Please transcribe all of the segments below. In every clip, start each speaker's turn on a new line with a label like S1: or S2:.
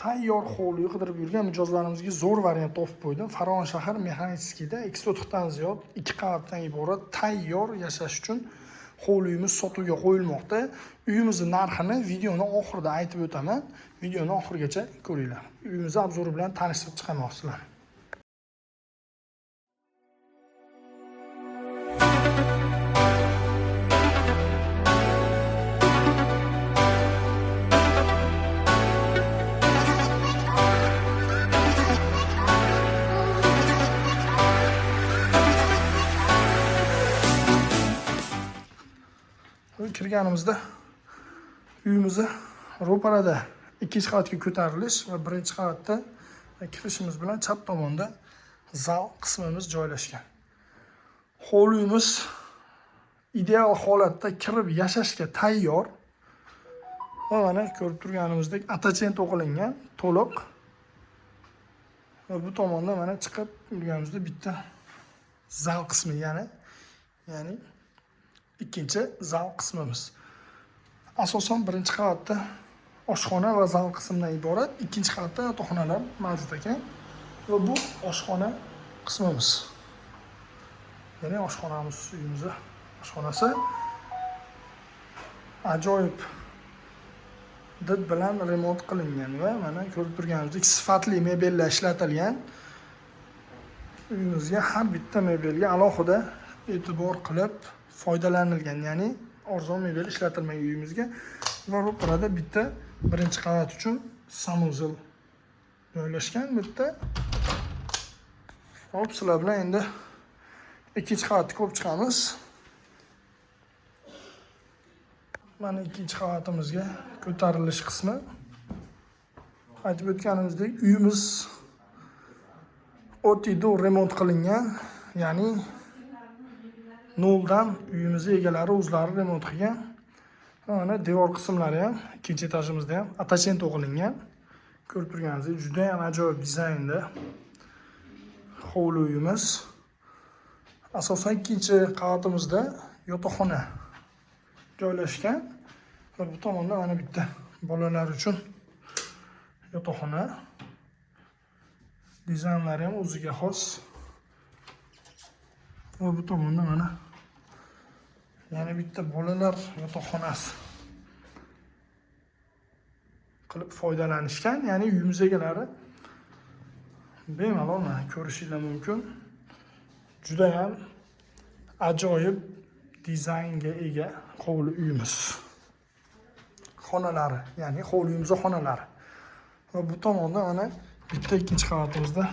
S1: Tayyor hovli qidirib yurgan mijozlarimizga zo'r variant topib qo'ydim. Farg'ona shahar Mexanическийda 2 sotixdan ziyod, 2 qavatdan iborat tayyor yashash uchun hovli uyimiz sotuvga qo'yilmoqda. Uyimizni narxini videoni oxirida aytib o'taman. Videoni oxirigacha ko'ringlar. Uyimizni obzori bilan tanishtirib chiqaman sizlarni. Kirganimizda uyimizni ro'parada ikkinchi qavatga ko'tarilish va birinchi qavatda kirishimiz bilan chap tomonda zal qismimiz joylashgan. Hovli uyimiz ideal holatda kirib yashashga tayyor. Va mana ko'rib turganimizdek atachent o'qilingan to'liq. Va bu tomonda mana chiqib yurganimizda bitta zal qismi yana, ya'ni ikkinchi zal qismimiz. Asosan birinchi qavatda oshxona va zal qismidan iborat, ikkinchi qavatda yotoqxonalar mavjud ekan. Va bu oshxona qismimiz. Ya'ni oshxonamiz, uyimizni oshxonasi ajoyib did bilan remont qilingan va mana ko'rib turganimizdek sifatli mebellar ishlatilgan. Uyimizga har bitta mebelga alohida e'tibor qilib foydalanilgan, ya'ni arzon mebel ishlatilmagan uyimizga. Va ro'parada bitta birinchi qavat uchun sanuzel joylashgan bitta. Hop, sizlar bilan endi ikkinchi qavatni ko'rib chiqamiz. Mana ikkinchi qavatimizga ko'tarilish qismi. Aytib o'tganimizdek, uyimiz OTD remont qilingan, ya'ni noldan uyimizni egalari o'zlari remont qilgan. Mana devor qismlari ham ikkinchi etajimizda ham atachent o'qilingan. Ko'rib turganingizdek juda ham ajoyib dizaynda hovli uyimiz. Asosan ikkinchi qavatimizda yotoqxona joylashgan va bu tomonda mana bitta bolalar uchun yotoqxona. Dizaynlari ham o'ziga xos. Va bu tomonda mana yana bitta bolalar yotoqxonasi qilib foydalanishgan. Ya'ni uyimiz egalari bemalol mana ko'rishinglar mumkin. Juda ham ajoyib dizaynga ega hovli uyimiz. Xonalari, ya'ni hovli uyimiz xonalari. Va bu tomonda mana bitta ikkinchi qavatimizda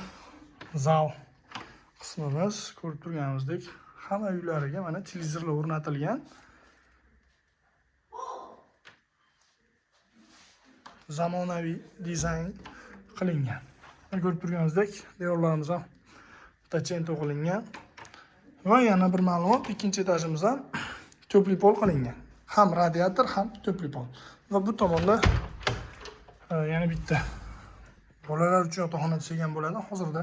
S1: zal qismimiz, ko'rib turganimizdek hamma uylariga mana televizorlar o'rnatilgan. Zamonaviy dizayn qilingan. Mana ko'rib turganimizdek devorlarimiz ham tachent qilingan. Va yana bir ma'lumot, ikkinchi etajimiz ham to'pli pol qilingan. Ham radiator, ham to'pli pol. Va bu tomonda yana bitta bolalar uchun yotoqxona desak ham bo'ladi. Hozirda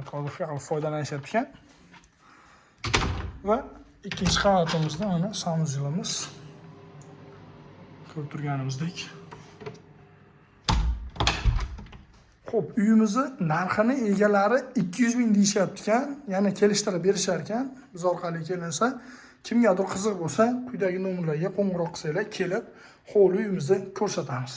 S1: kladovka qilib foydalanishyapti ekan. Va ikkinchi qavatimizda mana sanuzelimiz ko'rib turganimizdek. Xo'p, uyimizni narxini egalari 200 ming deyishyapti ekan, yana kelishtirib berishar ekan. Biz orqali kelinsa, kimgadir qiziq bo'lsa, quyidagi nomerlarga qo'ng'iroq qilsanglar, kelib hovli uyimizni ko'rsatamiz.